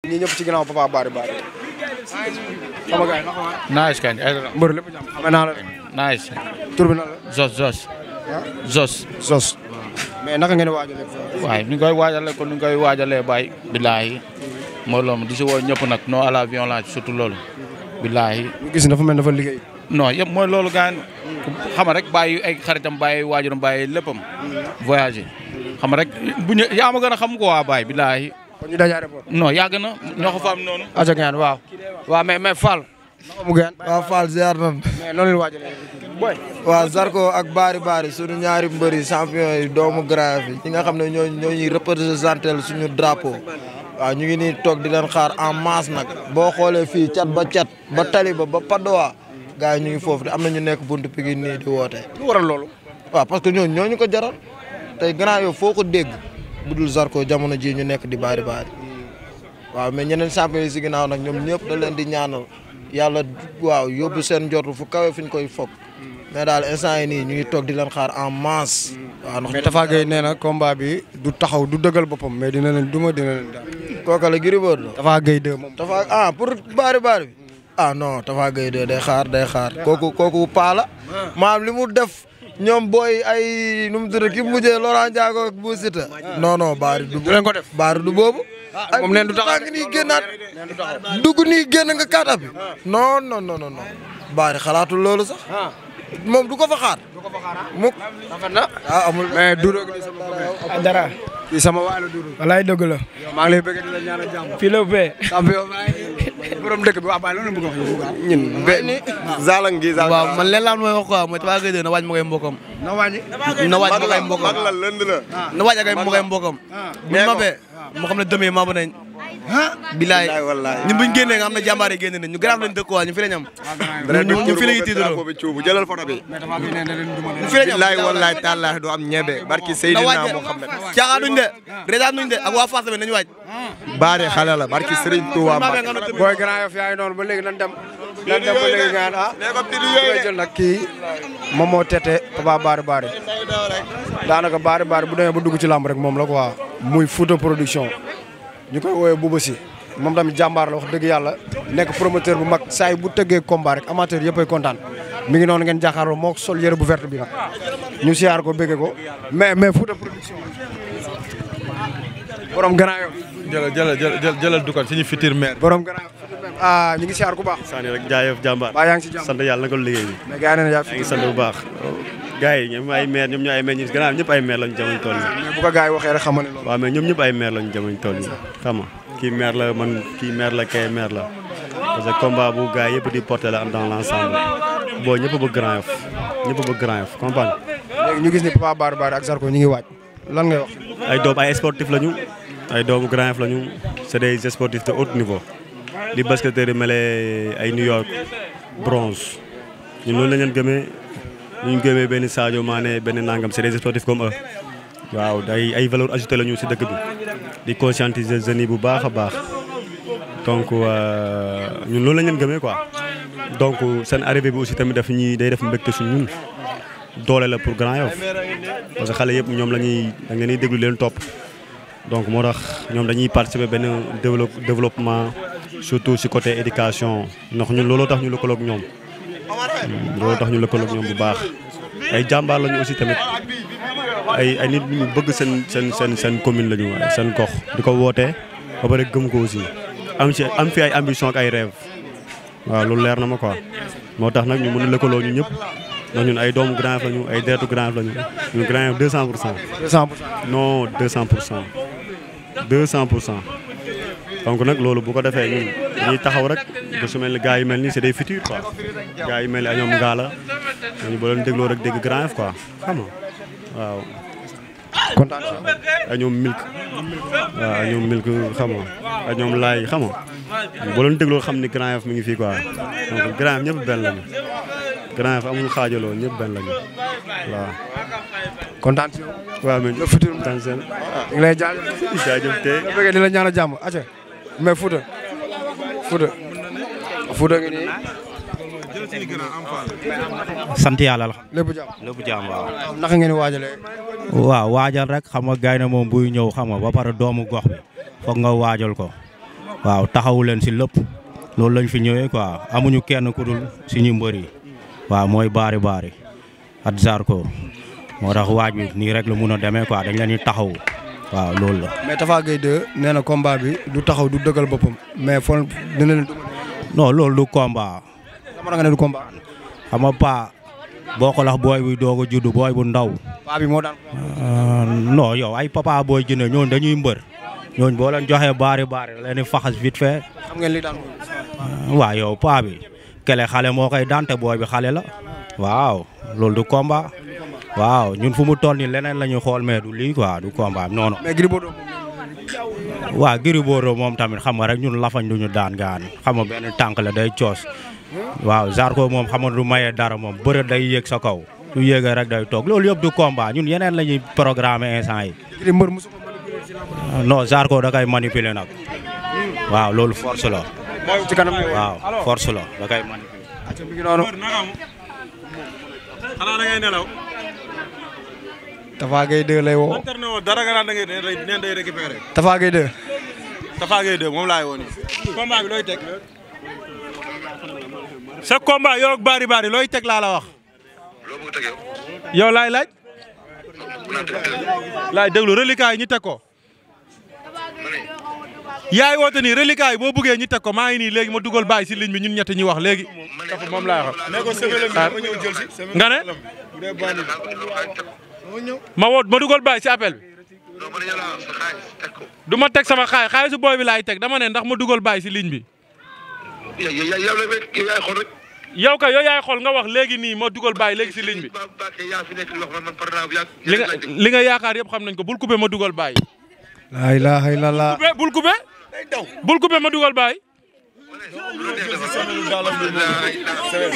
ñi ñëpp ci ginnaaw Papa Bari Bari. sama gars yi nice kañ ay mbër lépp jàmm xamee naa la. nice. tur bi nan la. Zos. mais naka ngeen waajalee foofu. waaye ni ñu koy waajalee kon ni ñu koy waajalee Baye. billaahi moo loolu di si woo ñëpp nag non à la violence surtout loolu. billaahi. ñu gis dafa mel dafa liggéey. non yëpp mooy loolu gaan xam rek bàyyi ay xaritam bàyyi waajuram bàyyi léppam. voyagé xam rek bu ñu yaa ma gën a xam ko waa Baye billaahi. kon ñu dajaare boor. non yàgg na ñoo ko fa am noonu. aja gaan waaw. waaw mais Fall. naka mu gaan. waaw Fall ziar nan. mais noonu la waajalee. boy. waaw Zarko ak Bari suñu ñaari mbëri champion yi doomu Grand Yoff yi nga xam ne ñoo ñuy représenté suñu drapeau. waaw ñu ngi nii toog di leen xaar en masse nag boo xoolee fii cat ba tali ba Padoa gars yi ñu ngi foofu de am na ñu nekk buntu Pikine nii di woote. lu waral loolu. waaw parce que ñooñu ñoo ñu ko jaral tey Grand Yoff foo ko dégg budul Zarko jamono ji ñu nekk di Bari waaw mais ñeneen champion yi si ginnaaw nag ñoom ñëpp da leen di ñaanal yàlla waaw yóbbu seen njortu fu kawe fi ñu koy foog mais daal instant yi nii ñu ngi toog di leen xaar en masse. waaw mais Tafa Gueye nee na combat bi du taxaw du dëggal boppam mais dina leen duma dina leen daal. kooka la Gris Bordeaux. Tafa Gueye 2 moom. Tafa pour Bari bi. Non Tafa Gueye 2 day xaar kooku paa la maam li mu def ñoom booy ay nu mu tudd ki mujjee Laurent Ndiago ak Bou Siteu. non Bari du leen ko def Bari du boobu. moom neen du taxaw nii génnaat dugg nii génn nga kaata bi. non Bari xalaatul loolu sax. moom du ko fa xaar. mukk rafet na. amul mais Doudou gi sama dara. kii sama waay la Doudou. walaay dëgg la. maa ngi lay bëgg di la ñaanal jàmm. fii la bee. champion borom dëkk bi wax baay loolu la bëgg wax yow. ñun Zalang gi Zalang. waaw man leen laa mooy wax quoi mooy Tapha Gueye de na waaj ma koy mbokam. na wàññi. na waaj ma koy mbokam mag la lënd la. na waaj ak ay ma koy mbokam. bu ma bee moo xam ne demee maa ba nañ. bilaay ñun buñ génnee nga xam ne jàmbaar yi génne nañ ñu garaaf lañ dëkk waa ñu fi la ñam. ñu fi la ñuy tiitaroo jëlal photo bi. ñu fi la ñam bilaay wallaay tàllaay du am ñebe barki Seydina Mohamed. caaxaanuñ de reetaan nuñ de ak waa Fass tamit nañu waaj. Bari xale la barki Serigne Touba Mbacke. booy Grand Yoff yaa ngi noonu ba léegi nan dem ba léegi nga naan jël nag kii moom moo tete Papa Bari daanaka Bari bu demee ba dugg ci làmb rek moom la quoi muy Fouta production ñu koy woowee Bouba Si moom tamit jàmbaar la wax dëgg yàlla nekk promoteur bu mag saa yi bu tëggee combat rek amateur yëpp ay kontaan mi ngi noonu ngeen jàkkaarloo moo sol yëre bu verte bi nag ñu siyaar ko bëgge ko mais Fouta production borom Grand Yoff jëlal dugal suñu futur maire. borom Grand Yoff ñu ngi siyaar ku baax. Sani rek jaayëf jàmbaar. yaa ngi si jàmm sant yàlla na ko liggéey bi. mais gars yi nee na yaa ngi sant bu baax. gars yi ñoom ay maire ñoom ñoo ay maire ñu gannaaw ñëpp ay maire lañu jamono toll nii. mais bu ko gars yi waxee rek xam nga ne loolu. waaw mais ñoom ñëpp ay maire lañu jamono toll nii xam nga kii maire la man kii maire la kay maire la parce que combat bu gars yëpp di porter la dans l'ensemble boo ñëpp bëgg Grand Yoff ñëpp bëgg Grand Yoff comprendre. léegi ñu gis ni Papa Bari ak Zarko ñu ngi waaj lan ngay wax. ay doom ay sportif lañu ay doomu Grand Yoff lañu c'est des sportifs de haut niveau di basketteurs yi mel ay New York bronze ñun loolu la ñu gëmee ñu gëmee benn Sadio Mané benn nangam c'est des sportifs comme eux waaw ay valeur ajoutée lañu si dëkk bi di conscientiser jeunes yi bu baax a baax donc ñun loolu la ñu gëmee quoi donc seen arrivée bi aussi tamit day def mbégte su ñun doole la pour Grand Yoff parce que xale yëpp ñoom da ngeen di déglu leen topp donc moo tax ñoom dañuy participer benn développement surtout si côté éducation ndax ñun looloo tax ñu lëkkaloog ñoom bu baax ay jàmbaar lañu aussi tamit ay nit ñu bëgg seen commune lañu seen gox di ko wootee ba pare gëm ko aussi am fi ay ambition ak ay rêve waaw loolu leer na ma quoi moo tax nag ñu mën a lëkkaloo ñu ñëpp ndax ñun ay doomu Grand Yoff lañu ay deretu Grand Yoff lañu ñun Grand Yoff 200%. 200%. non 200%. 200%. donc nag loolu bu ko defee ñun dañuy taxaw rek ba su mel ni gars yi mel ni c'est des futurs quoi gars yi mel ni ay ñoom Ngala ñu ba leen dégloo rek dégg Grand Yoff quoi xam nga waaw. kontaan ay ñoom Milk waaw ay ñoom Milk xam nga ay ñoom Laay xam nga boo leen dégloo xam ni Grand Yoff mi ngi fii quoi donc Grand Yoff ñëpp benn lañu Grand Yoff amul xaajaloo ñëpp benn lañu waaw. kontaan si yow. waaw mais ñëpp futur kontaan seen. ñu ngi lay jaajëf te. nga bëgg di la ñaanal jàmm acca mais Fouta ngi nii. sant yàlla la. lépp jàmm waaw. naka ngeen di waajalee. waaw waajal rek xam nga gaynde moom buy ñëw xam nga ba pare doomu gox bi foog nga waajal ko waaw taxawu leen si lépp loolu lañ fi ñëwee quoi amuñu kenn ku dul suñu mbër yi waaw mooy Bari at Zarko moo tax waaj bi nii rek la mun a demee quoi dañ leen di taxawu waaw loolu la. mais Tapha Gueye 2 nee na combat bi du taxaw du dëggal boppam mais fon dina leen. non loolu du combat. dama nga ne du combat. xam nga paa boo ko lax booy bu doog a judd booy bu ndaw. paa bi moo daan. non yow ay papa booy jënd ñooñu dañuy mbër ñooñu boo leen joxee Bari leen di faxas vite fait. xam ngeen li daan. waaw yow paa bi kele xale moo koy daan te booy bi xale la waaw loolu du combat. waaw ñun fu mu toll nii leneen la ñu xool mais du lii quoi du combat non non. mais Gris Bordeaux waaw Gris Bordeaux moom tamit xam nga rek ñun lafañ du ñu daan gaan xam nga benn tànk la day coos waaw Zarko moom xam nga du mayee dara moom bëre day yéeg sa kaw du yéegee rek day toog loolu yëpp du combat ñun yeneen la ñuy programmer instant yi. non Zarko da koy manipuler nag waaw loolu force la. ci kanam waaw force la da koy manipuler. xanaa da ngay nelaw. Tapha Gueye 2 lay woo. dara nga naan da ngay neen day récupéré. Tapha Gueye 2. Tapha Gueye 2 moom laay woo nii. combat bi looy teg. sa combat yow ak Bari looy teg laa la wax. loo bëgg teg yow. yow laay laaj. laay déglu reliquat yi ñu teg ko. yaay woote nii reliquat yi boo bëggee ñu teg ko maa ngi nii léegi ma dugal bàyyi si ligne bi ñun ñett ñi wax léegi. moom laay wax. nga ne. ma dugal bàyyi si appel bi. du ma teg sama xaalisu booy bi laay teg dama ne ndax ma dugal bàyyi si ligne bi. yow kay yow yaay xool nga wax léegi nii ma dugal bàyyi léegi si ligne bi. li nga yaakaar yëpp xam nañ ko bul coupé ma dugal bàyyi. la ilaha illallah. bul coupé ma dugal bàyyi.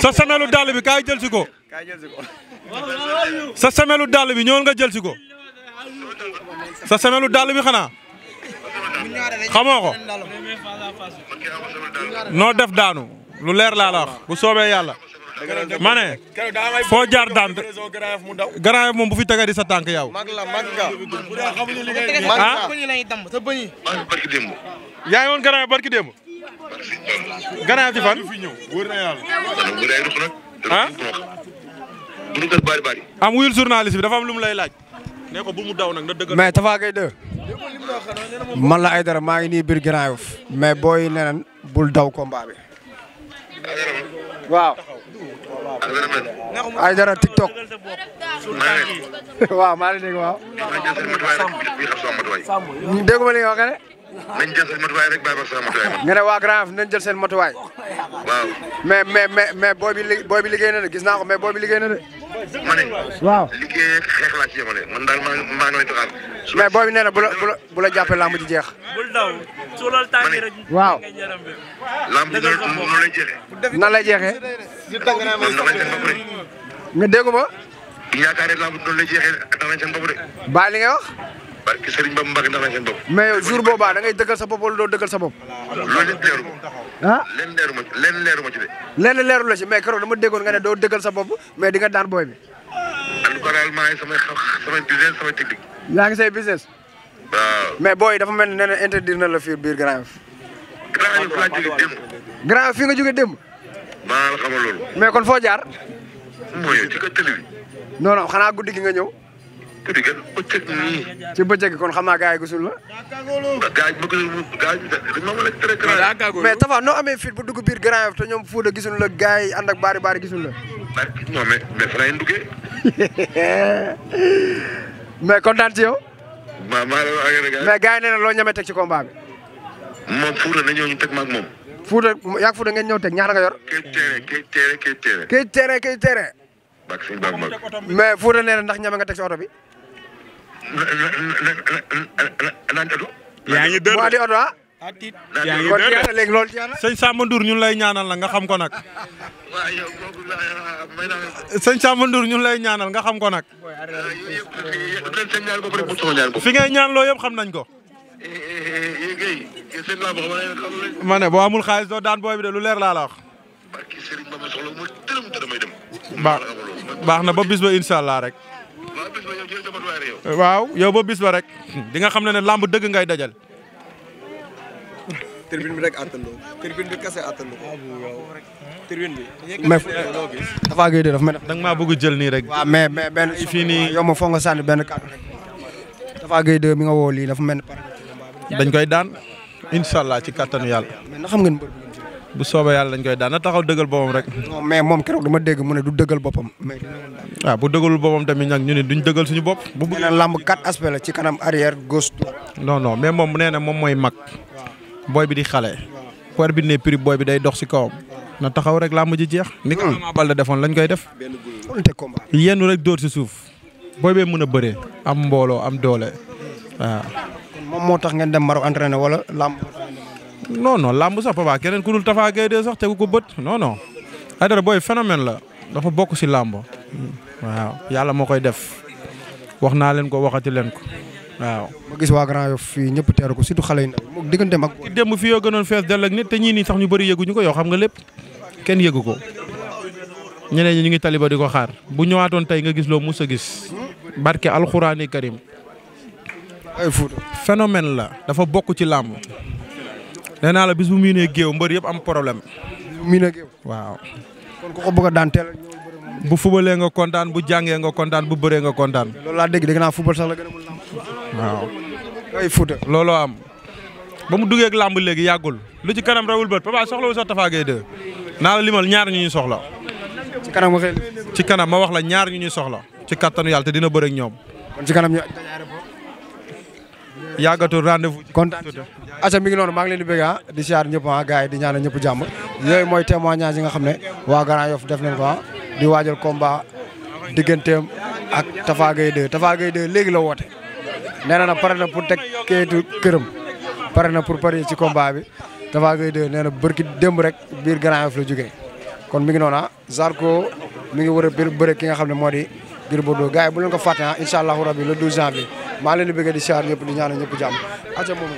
sa semelu dàll bi kaay jël si ko. sa semelu dàll bi ñëwal nga jël si ko. sa semelu dàll bi xanaa. xamoo ko. noo def daanu lu leer laa la wax bu soobee yàlla. ma ne foo jaar daan Grand moom bu fi tege di sa tànk yow. ah. yaa ngi woon Grand barki démb. Grand ci fan. ah. am wuyul journaliste bi dafa am lu mu lay laaj. ne ko bu mu daw nag na dëgg. mais Tapha Gueye 2. man la Aïdara maa ngi nii biir Grand Yoff mais booy neneen bul daw combat bi. waaw. Aïdara TikTok. waaw maa ngi dégg waaw. déggu ma li nga wax ne. nañ jël seen matuwaay rek bàyyi ba sama matuwaay. nga ne waa Grand Yoff nañ jël seen matuwaay. waaw. mais booy bi liggéey na de gis naa ko mais booy bi liggéey na de. ma ne. waaw liggéey xeex laa ci yemale man daal maa ngi taxaar. mais booy bi nee na bu la jàppee lamb ji jeex. bul daw su loolu tàngi rek. waaw. lamb ji noonu lay jeexee. nan lay jeexee. moom ndax lañ seen bopp rek. nga déggu ma. yaakaar ne lamb noonu lay jeexee ndax lañ seen bopp rek. bàyyi li ngay wax. barke Serigne Bamba Mbacke ndax lañ seen bopp. mais yow jour boobaa da ngay dëggal sa bopp wala doo dëggal sa bopp. loolu lépp leeru ma. ah lenn leeru ma ci de. lenn leeru la ci mais keroog dama déggoon nga ne doo dëggal sa bopp mais di nga daan booy bi. en tout cas daal maa ngi samay business samay technique. yaa ngi say business. waaw. mais booy dafa mel ni nee na interdire na la fii biir Grand Yoff. Grand Yoff laa jógee démb. Grand Yoff fii nga jógee démb. maa la xamal loolu. mais kon foo jaar. mooy ci ko télé bi. non non xanaa guddi gi nga ñëw. guddi gi bëccëg nii. ci bëccëg gi kon xam naa gars yi gisul la. gars yi bëgg dañ ma mën a tere Grand Yoff. mais Tapha noo amee fit bu dugg biir Grand Yoff te ñoom Fouta gisul la gars yi ànd ak Bari gisul la. non mais fa lay duggee. mais kontaan ci yow. maa la wax mais gars yi nee na loo ñeme teg ci combat bi. moom Fouta na ñëw ñu teg ma ak moom. Fouta yaa Fouta ngeen ñëw teg ñaata nga yor. kay teere. bak sëñ Ba mag. mais Fouta nee na ndax ñeme nga teg ci oto bi. naan oto. yaa ngi dër moo di oto ah. yaa ngi kon dër jeex na léegi loolu jeex na. sëñ Samba Ndour ñun lay ñaanal la nga xam ko nag. waaw yow kooku may naa. sëñ Samba Ndour ñun lay ñaanal nga xam ko nag. fi ngay ñaan loo yëpp xam nañ ko. ma ne boo amul xaalis doo daan booy bi de lu leer laa la wax. baax na ba bis ba incha allah rek. waaw yow ba bis ba rek di nga xam ne lamb dëgg ngay dajal. tribune bi rek attanoo tribune bi kese attanoo tribune bi. mais Tapha Gueye dafa mel da nga maa bëgg jël nii rek. waaw mais benn fii nii yow ma foog nga sànni benn kàddu rek Tapha Gueye mi nga woo lii dafa mel ni dañ koy daan incha allah ci kattanu yàlla. mais na xam ngeen mbër bu soobee yàlla dañ koy daan na taxaw dëggal boppam rek. non mais moom keroog dama dégg mu ne du dëggal boppam. mais waaw bu dëggalul boppam tamit nag ñu ne duñ dëggal suñu bopp. bu nee na lamb 4 aspects la ci kanam arrière gauche droite. non mais moom nee na moom mooy mag. booy bi di xale. poids bi ne prix booy bi day dox si kawam. na taxaw rek lamb ji jeex. ni ko Ama Baldé defoon lañ koy def. yenn rek dóor si suuf. booy bee mën a bëree. am mbooloo am doole waaw. moom moo tax ngeen dem Maroc entraîné wala lamb. non lamb sax papa keneen ku dul Tapha Gueye de sax tegu ko bët non Aïdara booy phénomène la dafa bokk si lamb waaw yàlla moo koy def wax naa leen ko waxati leen ko waaw. ma gis waa Grand Yoff fii ñëpp teeru ko surtout xale yi ndaw moom digganteem ak. ki démb fii yoo gënoon fees dell ak nit te ñii nii sax ñu bëri yëguñu ko yow xam nga lépp kenn yëgu ko ñeneen ñi ñu ngi taliba di ko xaar bu ñëwaatoon tey nga gis loo mus a gis barke alxuraani karim ay Fouta phénomène la dafa bokk ci lamb. nee naa la bis bu miinee géew mbër yëpp am problème. miinee géew waaw. kon ku ko bëgg a daan teel bu fubalee nga kontaan bu jàngee nga kontaan bu bëree nga kontaan. loolu laa dégg naa fubal sax la gën a mën lamb. waaw. ay Fouta. looloo am ba mu duggee ak lamb léegi yàggul lu ci kanam rawul bët papa soxlawul sax Tapha Gueye 2 naa la limal ñaar ñu ñuy soxla. ci kanam nga xëy ci kanam ma wax la ñaar ñu ñuy soxla. ci kattanu yàlla te dina bëre ak ñoom. kon ci kanam ñu. yàggatul rendez-vous. kontaan aca mi ngi noonu maa ngi leen di bëgg di siyaar ñëpp gars yi di ñaanal ñëpp jàmm yooyu mooy témoignage yi nga xam ne waa Grand Yoff def nañ ko di waajal combat digganteem ak Tapha Gueye 2 Tapha Gueye 2 léegi la woote nee na pare na pour teg kayitu këram pare na pour parier ci combat bi Tapha Gueye 2 nee na bërki démb rek biir Grand Yoff la jógee kon mi ngi noonu Zarko mi ngi war a bëre ki nga xam ne moo di Gris Bordeaux gars yi bu leen ko fàtte incha allahu rabi le 12 janvier maa leen di bëgg di siyaar ñëpp di ñaanal ñëpp jàmm aca moom